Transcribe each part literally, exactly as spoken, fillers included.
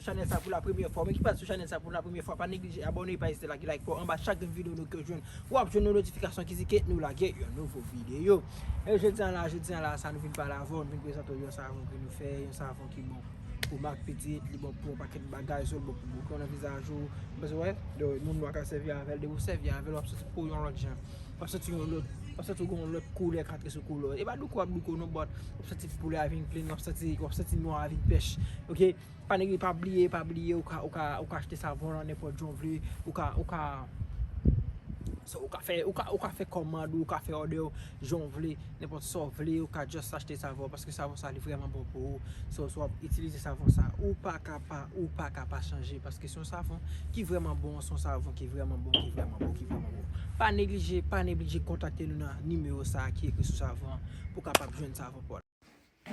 Chanèl sa pou la premyè fwa, men ki pa sou chanèl sa pou la premyè fwa, pa neglije abòne, pa ezite lage like pou anba chak videyo nou ke w jwenn. W ap jwenn yon notifikasyon ki di ke nou lage yon nouvo videyo. E jodi a la, jodi a la, sa nou vin pale avè w, nou vin prezante w yon savon ke nou fè, yon savon ki bon pou mak pitit, li bon pou yon pakèt bagay, sou l bon pou bouton nan vizaj ou. Paske wè, de moun nwa ka sèvi avè l, depi w sèvi avè l, w ap santi po w yon lòt jan. W ap santi yon lòt, w ap santi w gen yon lòt koulè k antre sou kò w. E pa douko w ap douko non, but w ap santi koulè a vin clean, w ap santi, w ap santi nwa a vin pèch. Oke? Pa neglije, pa bliye, pa bliye, ou ka, ou ka, ou ka achte savon nan nenpòt jan w vle, ou ka, ou ka, so, ou ka fè, ou ka, ou ka fè kòmand ou, ou ka fè òdè w jan w vle, nenpòt sa w vle, ou ka just achte savon, paske savon sa li vrèman bon pou ou. So, si w ap itilize savon sa, ou pa ka pa, ou pa ka pa chanje, paske se yon savon ki vrèman bon, se yon savon ki vrèman bon, ki vrèman bon, ki vrèman bon. Pa neglije, pa neglije kontakte nou nan nimewo sa a ki ekri sou savon an pou w kapab jwenn savon pa w la.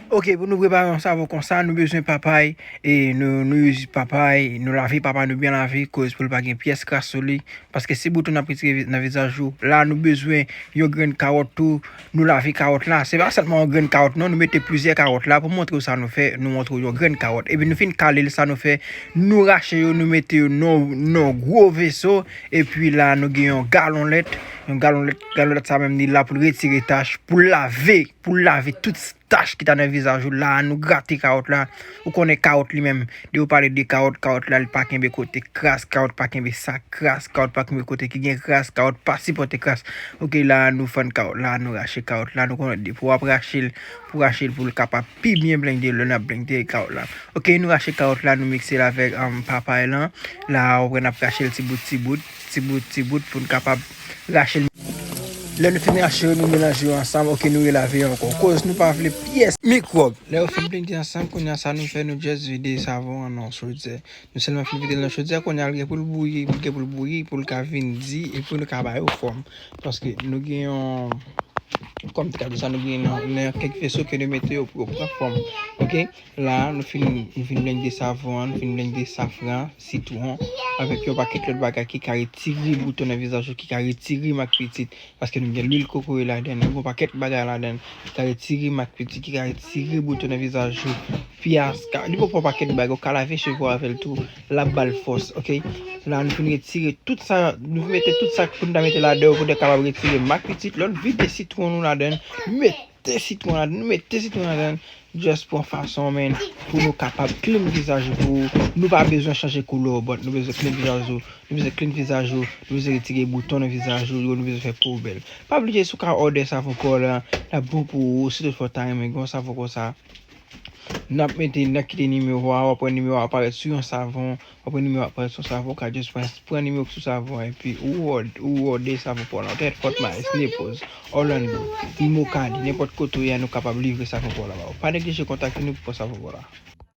Oke, pou nou prepare yon savon konsa, nou bezwen papay, e nou, nou use papay, nou lave papay, nou byen lave, koz pou l pa gen pyès kras sou li. Paske si bouton ap retire vi-, nan vizaj ou, la nou bezwen yon grenn kawòt tou, nou lave kawòt la. Se pa sèlman yon grenn kawòt non, nou mete plizyè kawòt la. Pou montre w sa nou fè, nou montre w yon grenn kawòt. Epi nou fin kale l, sa nou fè, nou rache yo, nou mete yo nan, nan gwo veso. Epi la nou gen yon galon lèt. Yon galon lèt, galon lèt sa menm li la pou l retire tach, pou l lave, pou l lave tout tach ki ta nan vizaj ou la, nou grate kawòt la. Ou konnen kawòt li menm, depi w pale de kawòt, kawòt la, li pa kenbe kote kras, kawòt pa kenbe sa kras, kawòt pa kenbe kote ki gen kras, kawòt pa sipòte kras. Oke, la, nou fann kawòt la, nou rache kawòt la, nou konnen depi w ap rache l, pou rache l, pou l kapab pi byen blende, lè n ap blende kawòt la. Oke, nou rache kawòt la, nou mikse l avèk, um, papay lan. La, ou wè n ap rache l ti bout, ti bout, ti bout, ti bout, pou n kapab rache l. Lè nou fin rache yo, nou melanje yo ansanm, oke, nou relave yo ankò. Koz nou pa vle pyès mikwòb. Lè yo fin blende ansanm, kounye a sa nou fè, nou just vide savon an nan chodyè. Nou sèlman fin vide l nan chodyè, kounye a l gen pou l bouyi, l gen pou l bouyi, pou l ka vin di, epi nou ka ba yo fòm. Paske nou gen yon, kòm te ka di sa, nou gen nan, nan kèk veso ke nou mete yo pou yo pran fòm. Oke? La, nou fin, nou fin blende savon an, nou fin blende safran, sitwon, avèk yon pakèt lòt bagay ki ka retire bouton nan vizaj ou, ki ka retire mak pitit. Paske nou gen lwil kokoye ladan, nou gen yon pakèt bagay ladan ki ka retire mak pitit, ki ka retire bouton nan vizaj ou. Pyès, ka, li pran yon pakèt bagay, ou ka lave cheve w avè l tou, l ap ba l fòs, oke? La, nou fin retire tout sa, nou mete tout sa pou nou ta mete ladan yo, pou nou kapab retire mak pitit. Lè nou vide sitwon nou ladan, nou mete sitwon ladan, nou mete sitwon ladan. Just pran fason, man, pou nou kapab clean vizaj ou, pou nou pa bezwen chanje koulè w, but nou bezwen clean vizaj ou, nou bezwen clean vizaj ou, nou bezwen retire bouton nan vizaj ou yo, nou bezwen fè po w bèl. Pa bliye, si w ka òdè savon pa w la, l ap bon pou ou, si toutfwa w ta renmen gen yon savon konsa, n ap mete, n ap kite nimewo a, w ap wè nimewo a aparèt sou yon savon, w ap wè nimewo a aparèt sou yon savon, w ka just pran, pran nimewo k sou savon an, epi ou òd-, ou òdè savon pa w la, ou te fèt Fort Myers, Naples, Orlando, Immokalee, nenpòt kote w ye a, nou kapab livre savon pa w la ba ou. Pa neglije kontakte nou pou pran savon pa w la.